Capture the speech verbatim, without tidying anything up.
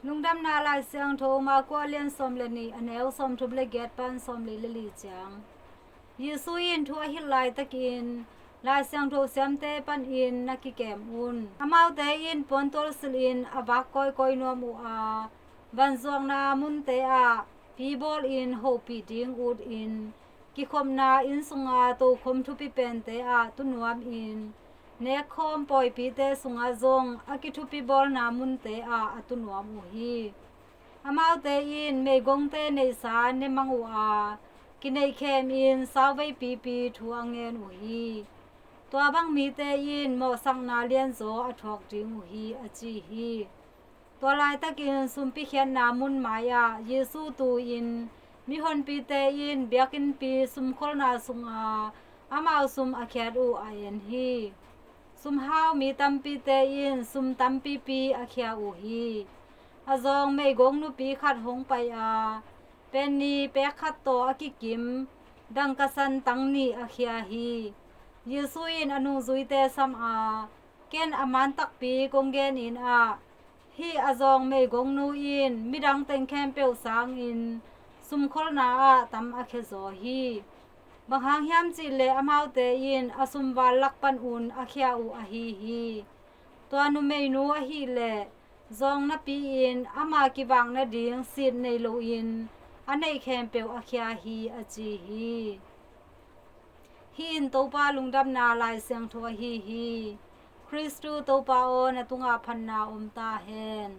Lungdamna Lai Siangtho Marka a lian sawm le nih, a neu sawmthum le giat pan sawmli le li ciang. Jesu in thu a hilh laitakin Lai Siangtho siamte panin na kikem un. Amaute in puantual silhin a vak kawikawi nuam uh a, vanzuakna munte ah pi bawlin hopih ding utin, kikhopna inn sunga tokhom thupi pente ah tu nuamin, nekkhawm pawipite sungah zong a kithupi bawlna munte ah a tu nuam uh hi. Amaute in meigongte neihsa ne mang uh a, kineihkhemin sauvei pipi thu a ngen uh hi. Tua bang mite in mawhsakna lianzaw a thuak ding uh hi, a ci hi. Tua laitakin sumpi khiatna mun mai-ah Jesu tu-in mihonpite in biakinnpi sumkholna sunga amau sum a khiat uh a en hi. Sumhau mi tampite in sum tampipi a khia uh hi. A zawng meigong nupi khat hong pai a, penny pek khat tawh a kikim dangkasan tang nih a khia hi. Jesu in a nungzuite sam a, ken a man takpi kong genin ah, hih a zawng meigongnu in midang teng khempeuh sangin sumkholna ah tam a khia zaw hi. Bang hang hiam cihleh amaute in a sumval lak panun a khia uh ahi hi. Tua numeinu ahileh zawng napi-in ama kivak nading sit nei loin a neih khempeuh a khia hi, a ci hi. Hih in Topa lungdamna Lai Siangtho ahi hi. Khristu Topa aw, na tungah phatna om ta hen.